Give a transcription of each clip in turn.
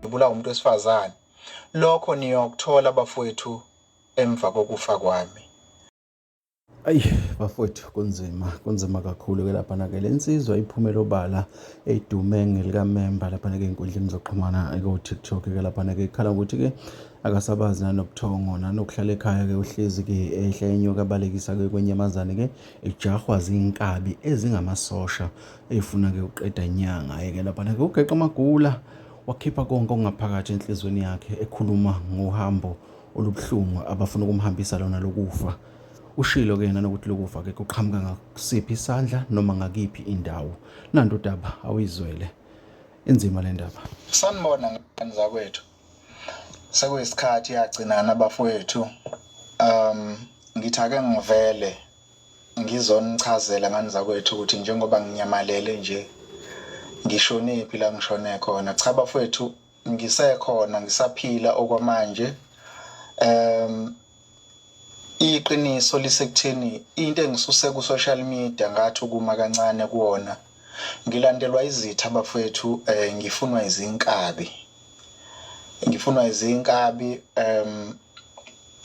Ngibulawa umuntu wesifazane. Lokho niyokuthola bafowethu emva kokufa kwami. Ayi bafowethu kunzima, kunzima kakhulu-ke laphana-ke. Le nsizwa iphumele obala edume ngelikamemba laphana-ke ey'nkundleni zokuxhumana ko-TikTok-ke laphana-ke ikhala ngokuthi-ke akasabazi nanobuthongo nanokuhlala ekhaya-ke uhlezi-ke ehla enyuka abalekisa-ke kwenyamazane-ke ejahwa zinkabi ezingamasosha efuna-ke ukuqeda inyanga-ke laphana-ke ugeqa amagula wakhipha konke okungaphakathi enhliziyweni yakhe ekhuluma ngohambo olubuhlungu abafuna ukumhambisa lona lokufa. Ushilo ke yena nokuthi lokufa ke kuqhamuka ngakusiphi isandla noma ngakiphi indawo. Nantu udaba awuyizwele. Inzima le ndaba. Sanibona ngane zakwethu. Sekuyisikhathi yagcinana bafowethu. Um ngithi ake ngivele ngizonichazela ngane zakwethu ukuthi njengoba nginyamalele nje ngishonephi la ngishone khona. Cha bafowethu ngisekhona ngisaphila okwamanje. Um iqiniso lisekutheni into engisuse ku social media ngathi ukuma kancane kuwona ngilandelwa izitha bafowethu eh ngifunwa izinkabi ngifunwa izinkabi um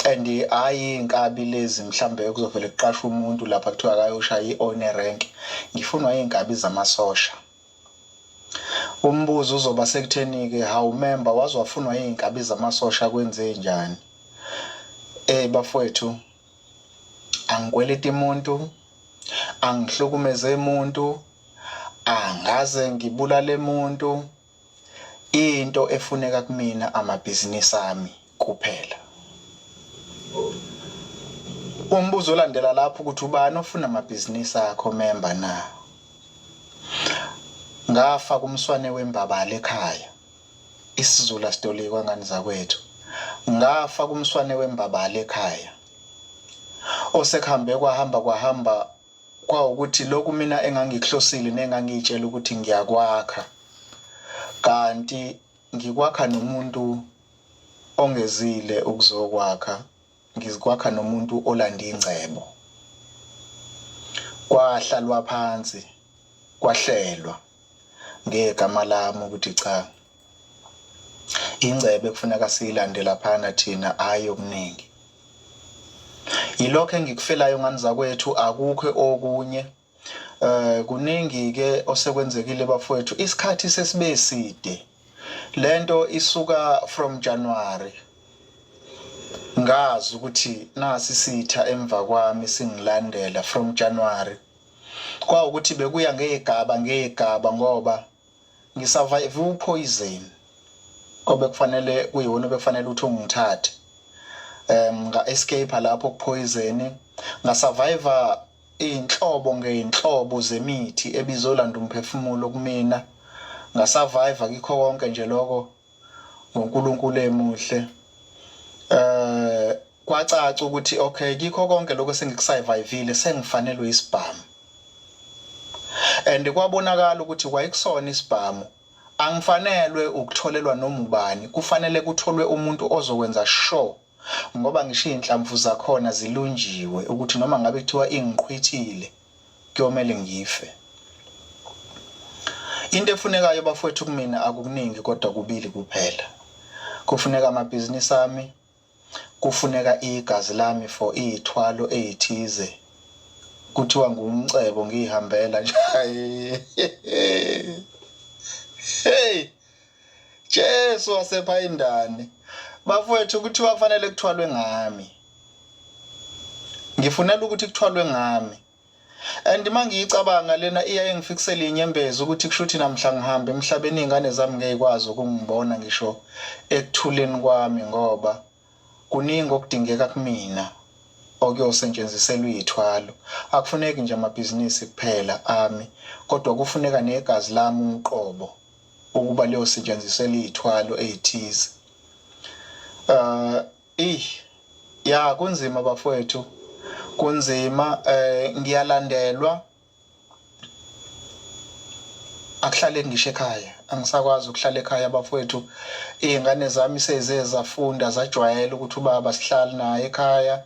and hayi inkabi lezi mhlambe kuzovele kuqashwe umuntu lapha kuthiwa akayoshaya i-one rank ngifunwa izinkabi zamasosha Umbuzo uzoba sekutheni-ke hawu member waze wafunwa iy'nkabi zamasosha kwenzenjani? Ey bafowethu angikweleti muntu, angihlukumeze muntu, angaze ngibulale muntu. Into efuneka kumina amabhizinisi ami kuphela. Umbuzo olandela lapho ukuthi ubani ofuna amabhizinisi akho member na? Ngafa kumswane wembabala ekhaya. IsiZulu asitolikwa ngane zakwethu. Ngafa kumswane wembabala ekhaya. Osekuhambe kwahamba kwahamba kwawukuthi lokhu mina engangikuhlosile nengangiyitshela ukuthi ngiyakwakha kanti ngikwakha nomuntu ongezile ukuzokwakha ngizikwakha nomuntu olanda ingcebo. Kwahlalwa phansi kwahlelwa ngegama lami ukuthi cha ingcebo ekufuneka siyilande laphana thina hhayi okuningi. Yilokho engikufelayo ngane zakwethu akukho okunye. Eh kuningi ke osekwenzekile bafowethu isikhathi sesibe side. Lento isuka from January. Ngazi ukuthi nasi isitha emva kwami singilandela from January. Kwawukuthi bekuya ngezigaba ngezigaba ngoba ngisurvive upoison obekufanele kuyiwona obekufanele ukuthi ungithathe. Um nga escape lapho kupoison nga survive Iy'nhlobo ngey'nhlobo zemithi ebizolanda umphefumulo kumina. Nga-survive kikho konke nje lokho ngoNkulunkulu emuhle. Eh kwacaca ukuthi okay kikho konke lokho sengikusayivayivile sengifanelwe isibhamu. And kwabonakala ukuthi kwayikusona isibhamu angifanelwe ukutholelwa noma ubani kufanele kutholwe umuntu ozokwenza sure Ngoba ngisho izinhlamvu zakhona zilunjiwe ukuthi noma ngabe kuthiwa ingiqhwithile kuyomele ngife. Into efunekayo bafowethu kumina akukuningi kodwa kubili kuphela. Kufuneka amabhizinisi ami, kufuneka igazi lami for iy'thwalo ey'thize. Kuthiwa ngumcebo ngiyihambela nje. Hey! Jesu wasephayindane. Bafowethu kuthiwa kufanele kuthwalwe ngami. Ngifunela ukuthi kuthwalwe ngami. And mangiyicabanga lena iyaye ngifikisele inyembezi ukuthi kushuthi namhla ngihamba emhlabeni izingane zami ngeke ikwazi ukungibona ngisho ekuthuleni kwami ngoba kuningi okudingeka kumina okuyosetshenziselwa iy'thwalo. Akufuneki nje amabhizinisi kuphela ami kodwa kufuneka negazi lami uqobo. Ukuba liyosetshenziselwa iy'thwalo ey'thize. Uh, eyi ya kunzima bafowethu, kunzima eh ngiyalandelwa akuhlaleki ngisho ekhaya angisakwazi ukuhlala ekhaya bafowethu iy'ngane zami seze zafunda zajwayela ukuthi ubaba sihlali naye ekhaya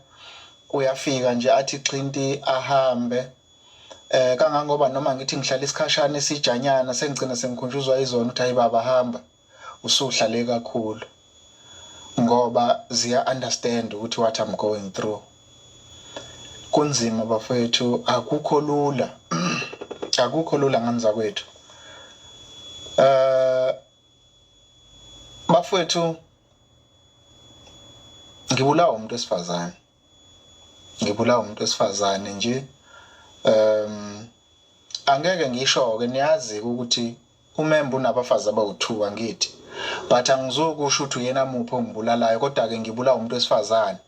uyafika nje athi xhinti ahambe Eh kangangoba noma ngithi ngihlala isikhashana esijanyana sengigcina sengikhunjuzwa izona ukuthi hayi baba hamba. Usuhlale kakhulu ngoba ziya understand ukuthi what I'm going through. Kunzima bafethu, akukho lula, akukho lula ngani zakwethu. Bafethu, ngibulawa umuntu wesifazane, ngibulawa umuntu wesifazane nje. Angeke ngisho ke, niyazi ukuthi umembe unabafazi abawu2, angithi? But angizokusho ukuthi uyena muphi ongibulalayo, kodwa ke ngibulawa umuntu wesifazane.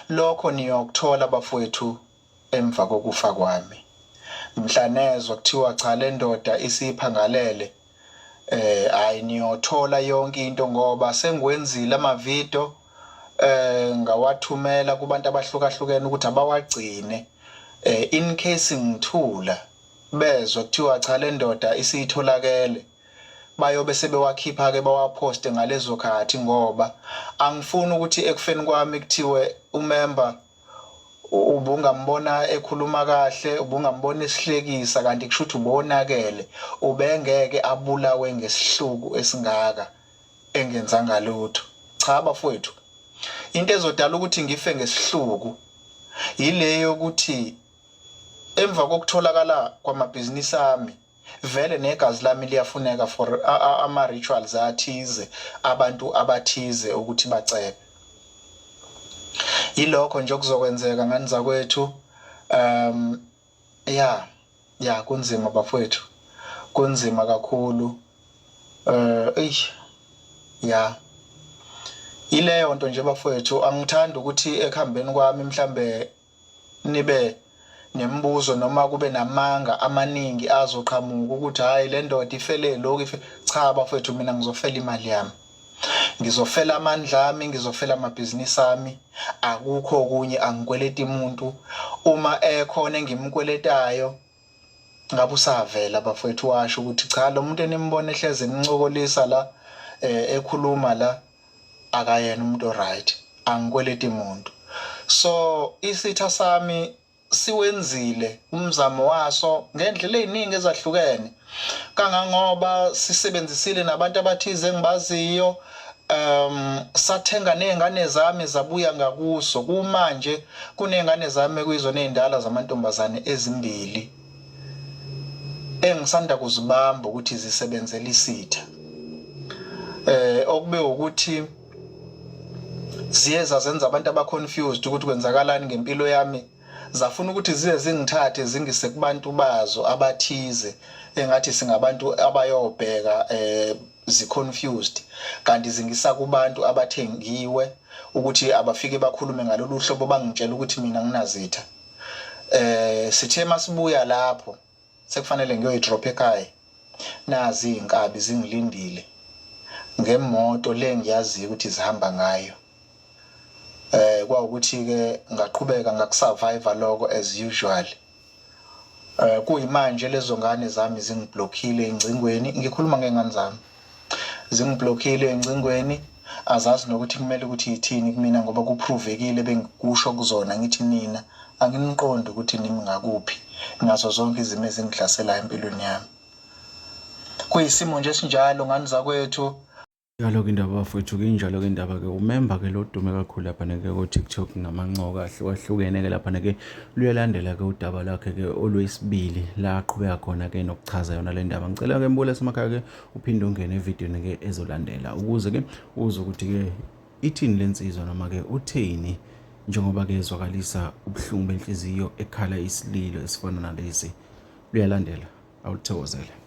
Lokho niyokuthola bafowethu emva kokufa kwami, mhla nezwa kuthiwa cha, le ndoda isiphangalele. Hayi, niyothola yonke into ngoba sengiwenzile ama video, ngawathumela kubantu abahlukahlukene ukuthi abawagcine in case ngithula, bezwa kuthiwa cha, le ndoda isitholakele, bayobe sebewakhipha ke, bawaphoste ngalezo khathi, ngoba angifuni ukuthi ekufeni kwami kuthiwe umember ubungambona ekhuluma kahle, ubungambona esihlekisa, kanti kusho ukuthi ubonakele, ubengeke abulawe ngesihluku esingaka engenzanga lutho. Cha bafowethu, into ezodala ukuthi ngife ngesihluku yile yokuthi emva kokutholakala kwamabhizinisi ami, vele negazi lami liyafuneka for ama rituals athize, abantu abathize ukuthi bacebe. Yilokho nje okuzokwenzeka ngani zakwethu. Ya, kunzima bafowethu, kunzima kakhulu. Eish, ya, ileyo nto nje bafowethu. Angithandi ukuthi ekuhambeni kwami mhlambe nibe nemibuzo noma kube namanga amaningi azoqhamuka ukuthi hayi, le ndoda ifele lokhu ife. Cha bafowethu, mina ngizofela imali yami, ngizofela amandla ami, ngizofela amabhizinisi ami, akukho okunye. Angikweleti umuntu. Uma ekhona engimkweletayo, ngabe usavela bafowethu washo ukuthi cha, lo muntu enimbona ehleze nincokolisa la, ekhuluma la, akayena umuntu oright. Angikweleti umuntu. So isitha sami siwenzile umzamo waso ngendlela eziningi ezahlukene, kangangoba sisebenzisile nabantu abathize engibaziyo, sathenga nezingane zami zabuya ngakuso. Kumanje kunezingane zami ekuyizona ezindala zamantombazane ezimbili engisanda kuzibamba ukuthi zisebenzela isitha, okube ukuthi ziye zazenza abantu aba-confused ukuthi kwenzakalani ngempilo yami, zafuna ukuthi zize zingithathe zingise kubantu bazo abathize engathi singabantu abayobheka, zi-confused, kanti zingisa kubantu abathengiwe ukuthi abafike bakhulume ngalolu hlobo, bangitshela ukuthi mina nginazitha. Sithe masibuya lapho sekufanele ngiyoyidrop ekhaya, nazi izinkabi zingilindile ngemoto le ngiyaziyo ukuthi zihamba ngayo. Kwawukuthi ke ngaqhubeka ngakusurvive lokho as usual. Kuyimanje lezo ngane zami zingiblockile engcingweni. Ngikhuluma ngengane zami, zingiblockile engcingweni, azazi nokuthi kumele ukuthi yithini kumina, ngoba kuprovekile bengikusho kuzona, ngithi nina anginiqondi ukuthi nimi ngakuphi nazo zonke izimo ezingihlaselayo empilweni yami. Kuyisimo nje esinjalo ngani zakwethu. Njalo-ke indaba bafowethu-ke, injalo-ke indaba-ke. Umemba-ke lo dume kakhulu laphana-ke ko-TikTok ngamancoko ahlukahlukene-ke laphana-ke. Luyalandela-ke udaba lwakhe-ke olwesibili la aqhubeka khona-ke nokuchaza yona le ndaba. Ngicela-ke mbukeli wasemakhaya-ke uphinde ungene evidiyweni-ke ezolandela ukuze-ke uzwe ukuthi-ke ithini le nsizwa noma-ke utheni njengoba-ke ezwakalisa ubuhlungu benhliziyo ekhala isililo esifana nalesi. Luyalandela, awulithokozele.